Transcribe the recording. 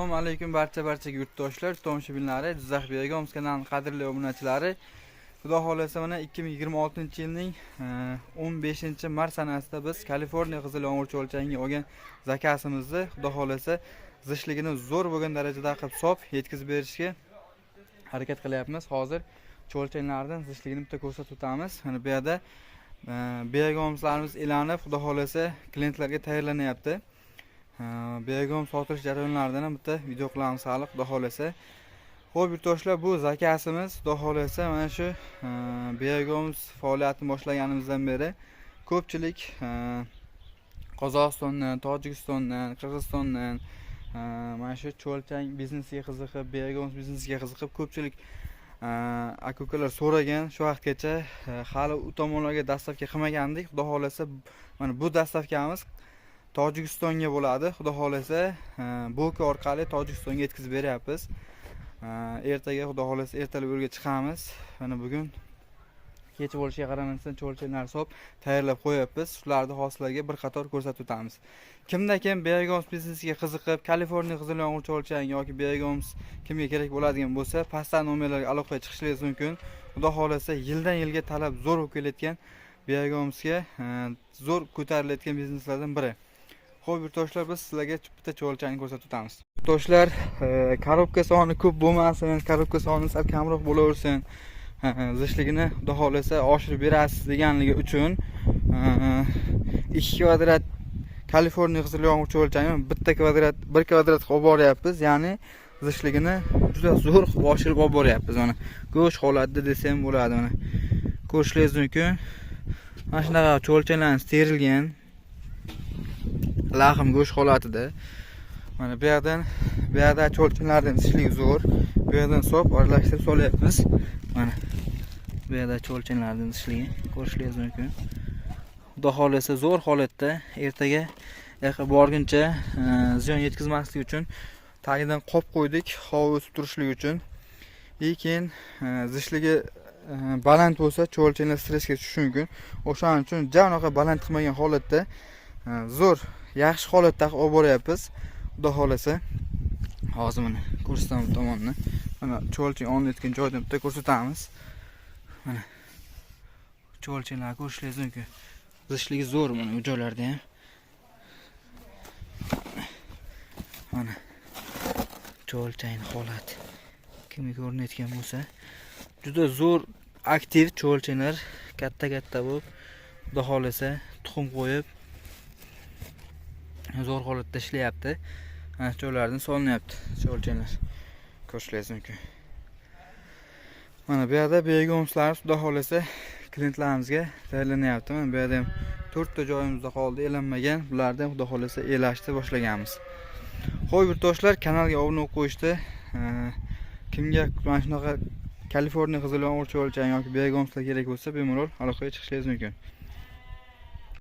Assalomu alaykum barcha yurtdoshlar, tomoshabinlari, Jizzax Begom kanalining qadrli obunachilari. Xudo xohlasa, mana 2026-yilning 15-mart sanasida biz Kaliforniya qizil yomg'ir cholchangi olgan zakazimizni, Xudo xohlasa, zichligini zo'r bo'lgan darajada qilib sop yetkazib berishga harakat qilyapmiz. Hozir cholchanglardan zichligini bitta ko'rsatib o'tamiz. Mana bu yerda begomlarimiz elanib, Xudo xohlasa, klientlarga tayyorlanyapti. Begom sotilish jarayonlaridan ham bitta video qilamiz hali, Xudo xohlasa. Xo'p, yurtdoshlar, bu zakazimiz, Xudo xohlasa, mana shu Begoms faoliyatini boshlaganimizdan beri ko'pchilik Qozog'istondan, Tojikistondan, Qirg'izistondan mana shu cho'lchang biznesiga qiziqib, Begoms biznesiga qiziqib, ko'pchilik aka ukalar so'ragan. Shu vaqtgacha hali u tomonlarga доставка qilmagandik. Xudo xohlasa, mana bu доставка miz Tojikistonga bo'ladi. Xudo xohlasa, Boka orqali Tojikistonga yetkazib beryapmiz. Ertaga, Xudo xohlasa, ertalab yo'lga chiqamiz. Mana bugun kech bo'lishiga qaramasdan cho'lchalar solib tayyorlab qo'yapmiz. Shularni hozir bir qator ko'rsatib o'tamiz. Kimda kim Begoms biznesiga qiziqib, Kaliforniya qizil yomg'ir cholchang yoki Begoms kimga kerak bo'ladigan bo'lsa, pastdan nomerlarga aloqaga chiqishingiz mumkin. Xudo xohlasa, yildan yilga talab zo'r bo'lib kelayotgan Begomsga zo'r ko'tarilayotgan bizneslardan biri. Xo'p, yurtdoshlar, biz sizlarga bitta cholchani ko'rsatib o'tamiz. Yurtdoshlar, коробка soni ko'p bo'lmasin, коробка soni sal kamroq bo'laversin, zichligini, Xudo xohlasa, oshirib berasiz deganligi uchun 2 kvadrat Kaliforniya qizil yomg'ir cholchani bitta kvadrat, bir kvadrat qilib olib boryapmiz, ya'ni zichligini juda zo'r qilib oshirib olib boryapmiz. Mana, go'sht holatida desa ham bo'ladi, mana. Ko'rishingiz mumkin. Mana shunaqa cholchalarimiz terilgan. Lahm go'sht holatida. Mana bu yoqdan, bu yoqda cholchalardan zichligi zo'r. Bu yoqdan solib aralashtirib solyapmiz. Mana bu yoqda cholchalardan zichligi ko'rishingiz mumkin. Xudo xohlasa, zo'r holatda ertaga yoqqa borguncha ziyon yetkazmaslik uchun tagidan qop qo'ydik, havo o'tib turishligi uchun. И keyin zichligi baland bo'lsa, cholchalar stressga tushishi mumkin. O'shaning uchun ja unaqa baland qilmagan holatda zo'r, yaxshi holatda olib boryapmiz. Xudo xohlasa, hozir mana ko'rsataman bu tomonni. Mana cholchang olinayotgan joydan bitta ko'rsatamiz. Mana cholchanglar ko'rishingiz mumkin. Zichligi zo'r mana bu joylarda ham. Mana cholchang holati. Kimga ko'rinayotgan bo'lsa, juda zo'r aktiv cholchanglar, katta-katta bo'lib, Xudo xohlasa, tuxum qo'yib zo'r holatda ishlayapti. Mana shu joylardan solinyapti cholchanglar. Ko'rishingiz mumkin. Mana bu yerda begomslar, Xudo xohlasa, klientlarimizga tayyorlanyapti. Mana bu yerda ham to'rtta joyimizda qoldi, elanmagan. Bularni ham, Xudo xohlasa, elashni boshlaganmiz. Xo'p, yurtdoshlar, kanalga obuna bo'lib qo'yishdi. Kimga mana shunaqa Kaliforniya qizil yomg'ir cholchang yoki begomslar kerak bo'lsa, bemalol aloqaga chiqishingiz mumkin.